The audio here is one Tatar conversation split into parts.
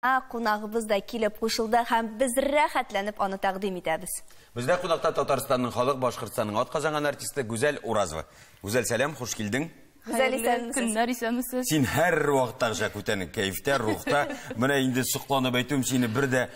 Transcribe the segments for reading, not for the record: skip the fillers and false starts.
Кунагыбыз да килеп кушылды һәм без рәхәтләнеп аны тәкъдим итәбез. Бездә кунакта Татарстанның халык, Башкортстанның атказанган артисты Гүзәл Уразова. Гүзәл, сәлам, хуш килдең. Гүзәл, исәнмесез. Көннәр, исәнмесез. Син һәр вакыттагыча күтәнең кәефтә, рухта. Менә инде сокланып әйтүем, сине бер дә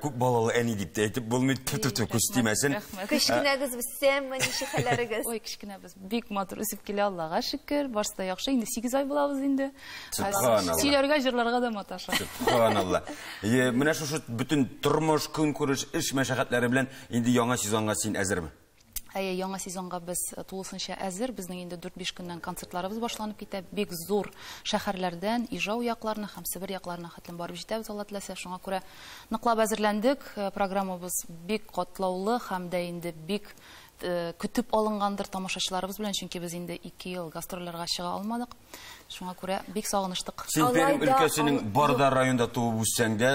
күп балалы әни дип тә әйтеп булмый, тү-тү-тү, күз тимәсен. Рәхмәт. Кечкенәгез үсәме, ничек хәлләрегез? Ой, кечкенәбез бик матур үсеп килә, Аллага шөкер. Барысы да яхшы. Инде 8 ай булабыз инде. Сөбханалла. Сөйләргә, җырларга да маташа. Сөбханалла. Менә шушы бөтен тормыш, көнкүреш, эш мәшәкатьләре белән инде яңа сезонга син әзерме? Әйе, яңа сезонга без тулысынча әзер. Безнең инде 4-5 көннән концертларыбыз башланып китә. Бик зур шәһәрләрдән, Ижау якларына һәм Себер якларына хәтлем барып җитәбез, Алла теләсә. Шуңа күрә ныклап әзерләндек. Программабыз бик катлаулы һәм дә инде бик көтеп алынгандыр тамашачыларыбыз белән, чөнки без инде 2 ел гастрольләргә чыга алмадык. Шуңа күрә бик сагыныштык. Син Пермь өлкәсенең Барда районында туып үссәң дә,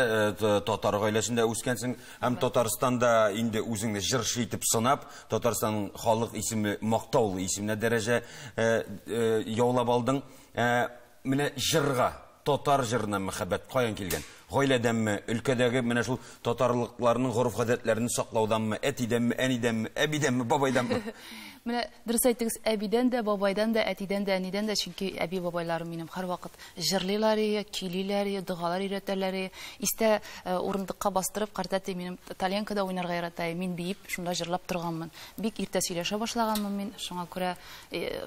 татар гаиләсендә үскәнсең һәм Татарстанда инде үзеңне җырчы итеп сынап, Татарстанның халык исеме мактаулы исеменә дәрәҗә яулап алдың. Менә җырга, татар җырына мәхәббәт каян килгән? Гаиләдәнме, өлкәдәге менә шул татарлыкларның гореф-гадәтләрен саклауданмы, әтидәнме, әнидәнме, әбидәнме, бабайданмы? Менә дөрес әйттегез, әбидән дә, бабайдан да, әтидән дә, әнидән дә, чөнки әби-бабайларым минем һәрвакыт җырлыйлар иде, көйлиләр иде, догалар өйрәтәләр иде. Истә урындыкка бастырып, картәти минем тальянкада уйнарга ярата иде. Мин биеп, шунда җырлап торганмын. Бик иртә сөйләшә башлаганмын мин, шуңа күрә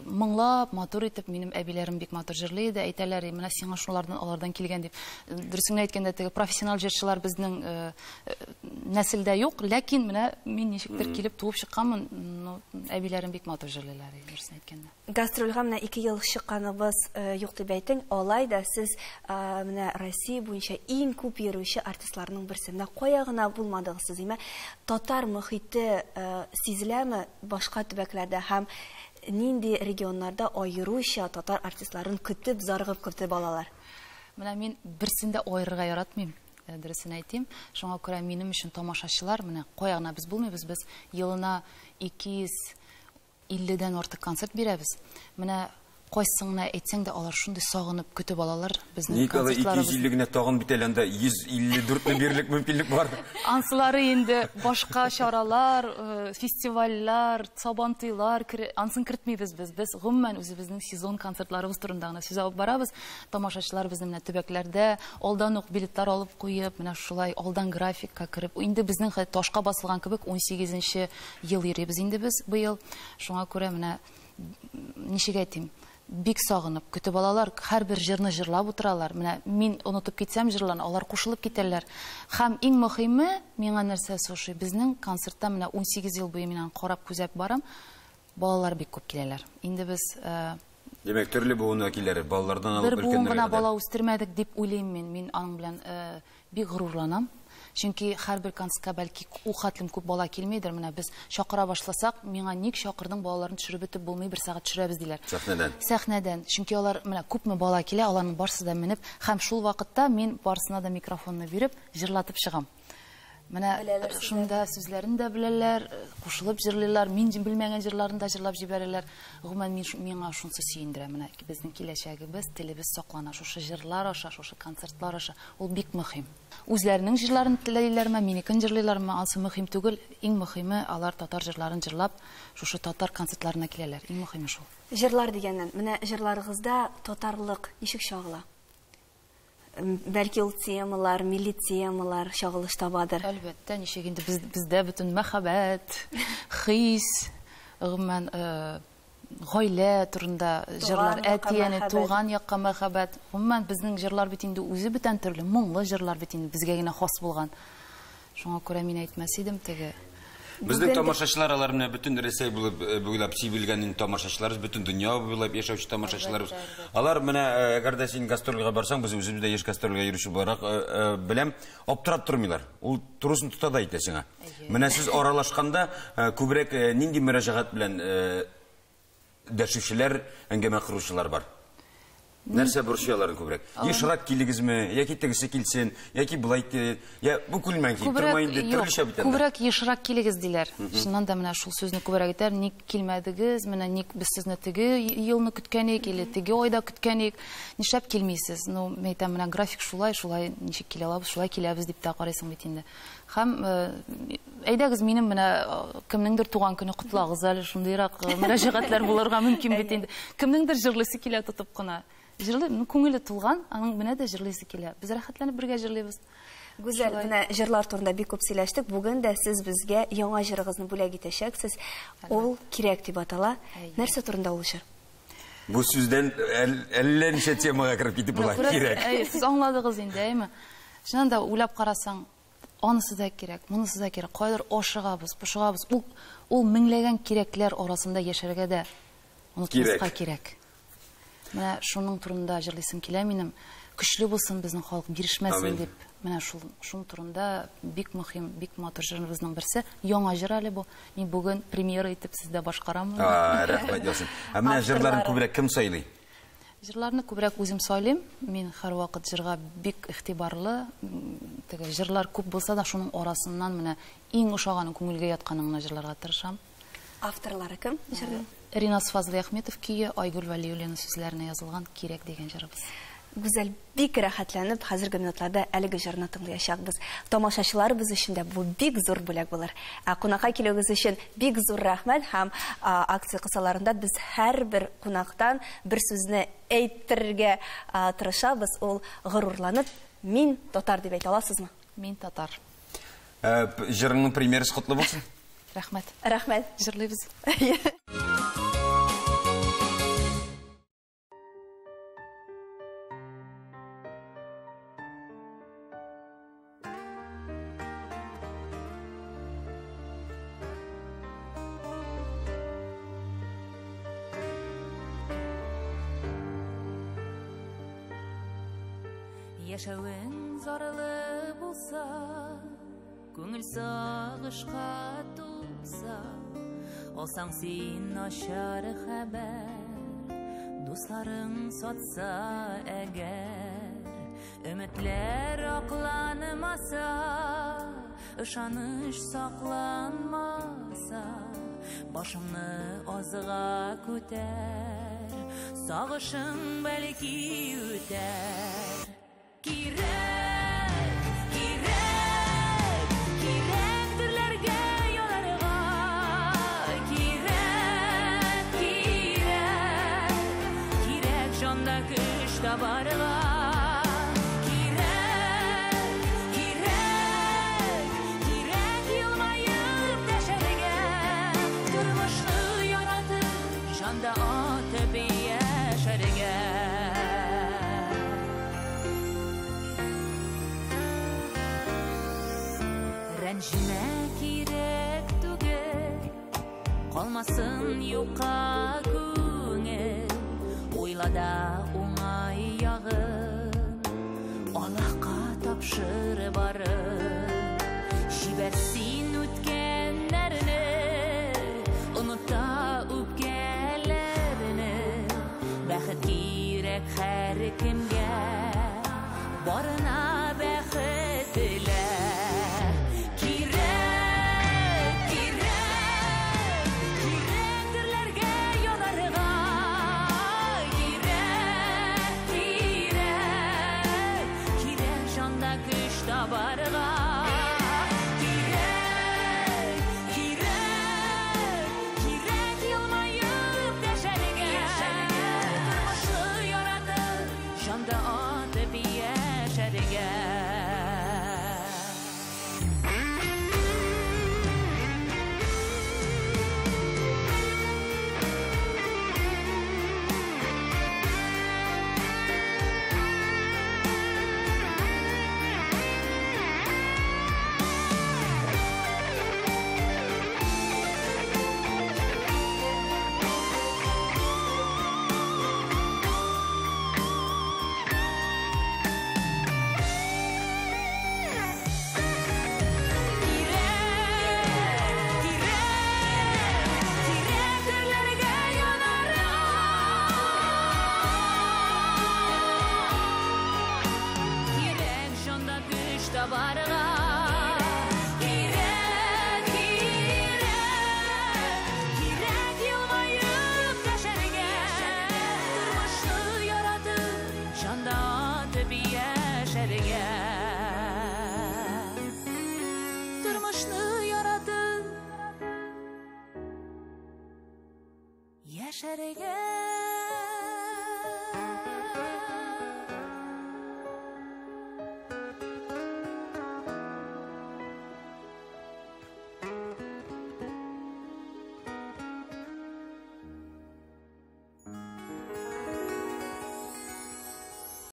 моңлап, матур итеп минем әбиләрем бик матур җырлый иде, әйтәләр, менә сиңа шулардан, алардан килгән дип. Дөресен генә әйткәндә, теге профессионал җырчылар безнең нәселдә юк, ләкин менә мин ничектер килеп туып чыкканмын, ну, әбиләрем бик матур җырлыйлар, дөресен әйткәндә. Гастрольгә менә 2 ел чыкканыбыз юк дип әйтең, алай да сез менә Россия буенча иң күп йөрүче артистларның берсе. Менә кая гына булмадыгыз сез, димәк, татар мохите сизеләме башка төбәкләрдә һәм нинди регионнарда аеруча татар артистларын көтеп, зарыгып көтеп алалар? Менә мин берсен дә аерырга яратмыйм, дөресен әйтим. Шуңа күрә минем өчен тамашачылар, менә кая гына без булмыйбыз, без елына 250-дән артык концерт бирәбез. Менә кайсын гына әйтсәң дә, алар шундый сагынып көтеп алалар безнең Николай, концертларыбызны. 250 генә тагын бит әле анда 154-не бирерлек мөмкинлек бар. Ансылары инде башка чаралар, фестивальләр, сабантуйлар, ансын кертмибез без. Без гомумән үзебезнең сезон концертларыбыз турында гына сүз алып барабыз. Тамашачылар безнең менә төбәкләрдә алдан ук билетлар алып куеп, менә шулай алдан графикка кереп, инде безнең хәтта ташка басылган кебек 18-нче ел йөрибез инде без быел. Шуңа күрә менә ничек әйтим, бик сагынып көтеп алалар, һәрбер җырны җырлап утыралар. Менә мин онытып китсәм җырларны, алар кушылып китәләр. Һәм иң мөһиме, миңа нәрсә ошый, безнең концертта менә 18 ел буе мин аны карап күзәп барам, балалар бик күп киләләр. Инде без, Димәк, төрле буын вәкилләре, балалардан алып Бер буын өлкәннәргә гына кадәр. бала үстермәдек дип уйлыйм мин. Мин аның белән бик горурланам. Чөнки һәрбер концертка бәлки ул хәтлем күп бала килмейдер. Менә без чакыра башласак, миңа ник чакырдың, балаларны төшереп бетеп булмый, бер сәгать төшерәбез диләр. Сәхнәдән. Сәхнәдән. Чөнки алар менә күпме бала килә, аларның барысы да менеп, һәм шул вакытта мин барысына да микрофонны биреп, җырлатып чыгам. Менә Беләләр сүзләрен. шунда сүзләрен дә беләләр, кушылып җырлыйлар, мин белмәгән җырларын да җырлап җибәрәләр. Гомумән, миңа шунысы сөендерә. Менә безнең киләчәгебез, телебез саклана шушы җырлар аша, шушы концертлар аша. Ул бик мөһим. Үзләренең җырларын теләйләрме, минекен җырлыйлармы, ансы мөһим түгел. Иң мөһиме, алар татар җырларын җырлап, шушы татар концертларына киләләр. Иң мөһиме шул. Җырлар дигәннән, менә җырларыгызда татарлык ничек чагыла? Бәлки ул темалар, милли темалар чагылыш табадыр. Әлбәттә, ничек инде бездә бөтен мәхәббәт, хис, гомумән, гаилә турында Туган җырлар, якка әти-әни, мәхәббәт. туган якка мәхәббәт. Гомумән, безнең җырлар бит инде үзе бүтән төрле, моңлы җырлар бит инде безгә генә хас булган. Шуңа күрә мин әйтмәс идем теге. Безнең Бүген тамашачылар, алар менә бөтен Рәсәй булып, буйлап сибелгән инде тамашачыларыбыз, бөтен дөнья буйлап яшәүче тамашачыларыбыз. Алар менә, әгәр дә син гастрольгә барсаң, без үзебез дә еш гастрольгә йөрүче буларак, беләм, аптырап тормыйлар. Ул турысын тота да әйтә сиңа. Менә сез аралашканда күбрәк нинди мөрәҗәгать белән дәшүчеләр, әңгәмә коручылар бар? Нәрсә борчый аларны күбрәк? Ешрак килегезме, яки тегесе килсен, яки болай, я бу күлмәк киеп тормай инде, төрлечә бит анда. Күбрәк ешрак килегез диләр. Чыннан да менә шул сүзне күбрәк әйтәләр, ник килмәдегез, менә ник без сезне теге елны көткән идек, или теге айда көткән идек, нишләп килмисез? Ну, мин әйтәм, менә график шулай, шулай ничек килә алабыз, шулай киләбез дип тә карыйсың бит инде. Һәм әйдәгез, минем менә кемнеңдер туган көне котлагыз әле, шундыйрак мөрәҗәгатьләр булырга мөмкин бит инде. Кемнеңдер җырлыйсы килә тотып кына. Җырлый, күңеле тулган, аның менә дә җырлыйсы килә. Без рәхәтләнеп бергә җырлыйбыз. Гүзәл, менә җырлар турында бик күп сөйләштек. Бүген дә сез безгә яңа җырыгызны бүләк итәчәксез. Ул кирәк дип атала. Нәрсә турында ул җыр? Бу сүздән әллә ничә темага кереп китеп була. Кирәк. Сез аңладыгыз инде, әйме? Чыннан да уйлап карасаң, анысы да кирәк, монысы да кирәк. Кайдыр ашыгабыз, пошыгабыз. Ул меңләгән кирәкләр арасында яшәргә дә онытмаска кирәк. Менә шуның турында җырлыйсым килә минем. Көчле булсын безнең халык, бирешмәсен дип. Менә шуның турында бик мөһим, бик матур җырыбызның берсе. Яңа җыр әле бу. Мин бүген премьера итеп сездә башкарам. Рәхмәт яусын. Ә менә җырларын күбрәк кем сайлый? Җырларны күбрәк үзем сайлыйм. Мин һәрвакыт җырга бик игътибарлы. Теге җырлар күп булса да, шуның арасыннан менә иң ошаганын, күңелгә ятканын гына җырларга тырышам. Авторлары кем? Җырның? Ринас Фазлыәхметов көе, Айгөл Вәлиуллина сүзләренә язылган Кирәк дигән җырыбыз. Гүзәл, бик рәхәтләнеп, хәзерге минутларда әлеге җырны тыңлаячакбыз. Тамашачыларыбыз өчен дә бу бик зур бүләк булыр. Ә кунакка килүегез өчен бик зур рәхмәт һәм акция кысаларында без һәрбер кунактан бер сүзне әйттерергә тырышабыз. Ул горурланып, мин татар дип әйтә аласызмы? Мин татар. Җырыңның премьерасы котлы булсын. Рәхмәт. Рәхмәт. Җырлыйбыз. Яшәвең зарлы булса, күңел сагышка тулса, алсаң син начар хәбәр, дусларың сатса әгәр, өметләр акланмаса, ышаныч сакланмаса, башыңны азга күтәр, сагышың бәлки үтәр. Кирәк, кирәк, кирәк төрләргә янарга. Кирәк, кирәк, кирәк җанда көч табарга. Кирәк, кирәк, кирәк елмаеп яшәргә. Тормышны яратып, җанда атып яшәргә. Рәнҗемә кирәк түгел, калмасын юкка күңел. Уйла да уңай ягын, Аллаһка тапшыр барын. Җибәр син үткәннәрне, оныта үпкәләрне. Бәхет кирәк һәркемгә, барына бәхет телә. Көч табарга. Кирәк, кирәк, кирәк елмаеп яшәргә. Тормышны яратып, җанда атып яшәргә. Тормышны яратып яшәргә.